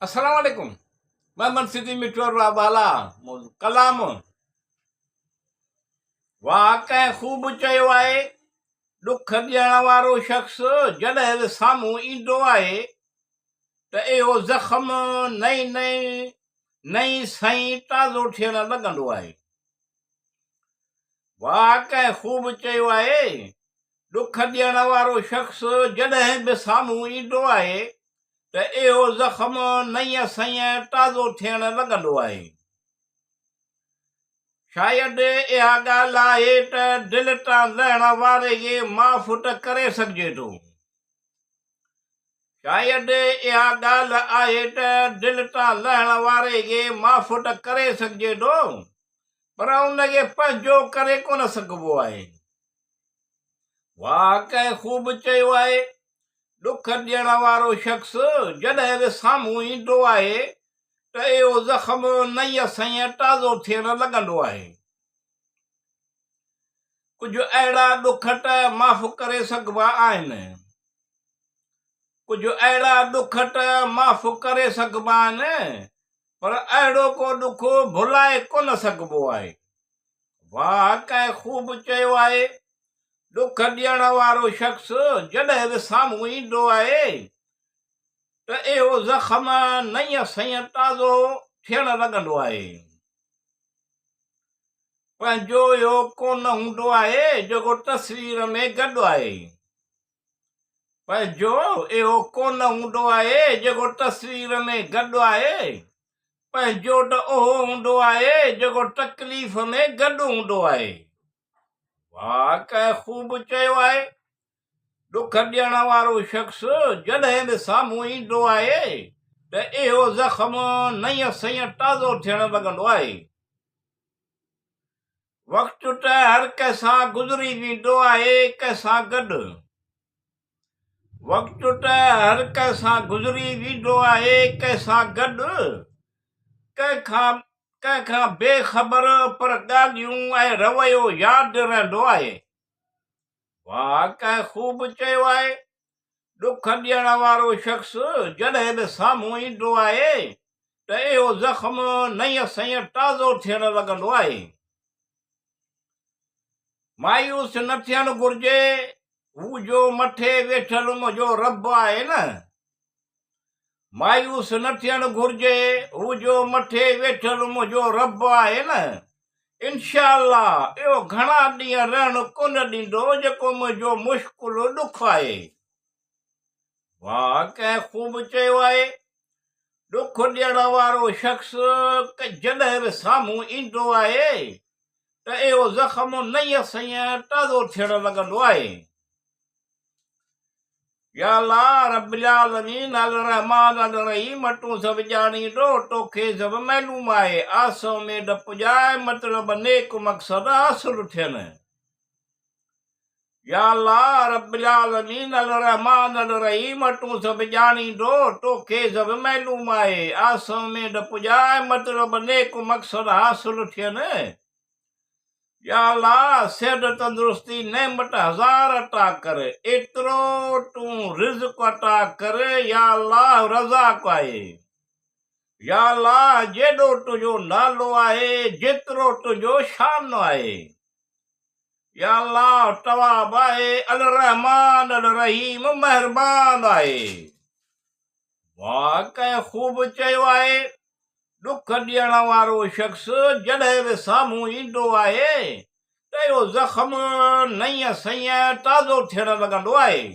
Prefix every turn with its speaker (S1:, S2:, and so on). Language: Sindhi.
S1: السلام عليڪم محمد صديق مٺو بالا موضوع ڪلام واهه ڪنهن خوب چيو آهي ڏک ڏيڻ وارو شخص جڏهن به سامهون ايندو آهي ته اهو زخم نئين نئين نئين سئين تازو ٿيڻ لڳندو آهي واهه ڪنهن خوب چيو آهي ڏک ڏيڻ وارو شخص جڏهن به سامهون ايندو آهي ته اهو زخم نئين سئين تازو ٿيڻ لڳندو آهي. شايد اها ڳالهه آهي ته دل تان لهڻ واري کي معاف ته ڪري سگهجي ٿو. شايد اها ڳالهه آهي ته دل تان لهڻ واري کي معاف ته ڪري سگهجي ٿو پر ان کي پنهنجو ڪري ڪونه سگهبو آهي. واهه ڪنهن خوب چيو آهي، ڏک ڏيڻ وارو شخص جڏهن به سامهون ايندو آهي ته اهو زخم نئين سئين تازو ٿيڻ لڳندو آهي. ڪجهه اهڙا ڏک ته معاف ڪري سگهبا آهن. ڪجهه اهڙا ڏک ته معاف ڪري سگهبا آهن پر اهڙو ڪو ڏک ڀلائي ڪونه سگهبو آهي. واهه ڪنهن خوب چيو آهي، ڏک ڏيڻ وارو شخص جڏهن به سامهون ايندو آهي ته اهو زخم نئين سئين تازو ٿيڻ لڳندو آهي. پنهنجو اهو ڪونه هوندو آهي جيڪو تصوير ۾ گڏ آهي. پنهنجو اهو ڪونه هوندو آهي جيڪو تصوير ۾ گڏ آهي. پنهنجو ته اهو هوندو آهي جيڪو تڪليف ۾ گڏ هوندو آهي. واهه ڪنهن خوب چيو آهي، ڏک ڏيڻ وارو شخص جڏهن به سامهون ايندو آهي ته اهو زخم نئين سئين تازو ٿيڻ لڳندو آهي. وقت ته هر ڪنهن سان گذري ويندو آهي ڪنهن سان گڏ. وقت ته هر ڪنهن سان گذري ويندو آهي ڪنهن سان گڏ. ڪنهن کان ڪنهن کان بي خبر پر ڳالهيون ۽ رويو ياد رهندو آهي. واهه ڪنهن خوب چيو آهي، ڏک ڏيڻ وارو شخص جڏهن به سامهون ايندو آهي ته اهو زخم نئين سئين تازو ٿيڻ لڳندو آهي. مايوس نه ٿيڻ گهرجي، هو جو مٿي ويٺل منهنجو رب آهي نه. مايوس نه ٿيڻ گهرجي، هو جو مٿي ويٺل منهنجو رب آهي نه. انشاء الله اهو گهڻا ڏينهن رهڻ ڪونه ڏيندو جيڪو منهنجو مشڪل ڏک آهي. واهه ڪنهن خوب چيو آهي، ڏک ڏيڻ وارو شخص جڏهن به سامهون ايندو آهي ته اهو زخم نئين سئين تازو ٿيڻ لڳندو آهي. يا الله رب العالمين الرحمٰن الرحيم تون سڀ ڄاڻيندو توکي سڀ معلوم آهي آس اميد پڄاء مطلب نيڪ مقصد حاصل ٿين. يا الله رب العالمين الرحمٰن الرحيم تون سڀ ڄاڻيندو توکي سڀ معلوم آهي آس اميد پڄاء مطلب نيڪ مقصد حاصل ٿين. يا الله صحت تندرستي نعمت هزار عطا ڪر ايترو تون رزق عطا ڪر يا الله رزاق آهي يا الله جيڏو تنهنجو نالو آهي جيترو تنهنجو شان آهي يا الله تواب آهي الرحمان الرحيم مهربان آهي. واهه ڪنهن خوب چيو آهي، ڏک ڏيڻ وارو شخص جڏهن به سامهون ايندو آهي ته اهو زخم نئين سئين تازو ٿيڻ لڳندو آهي.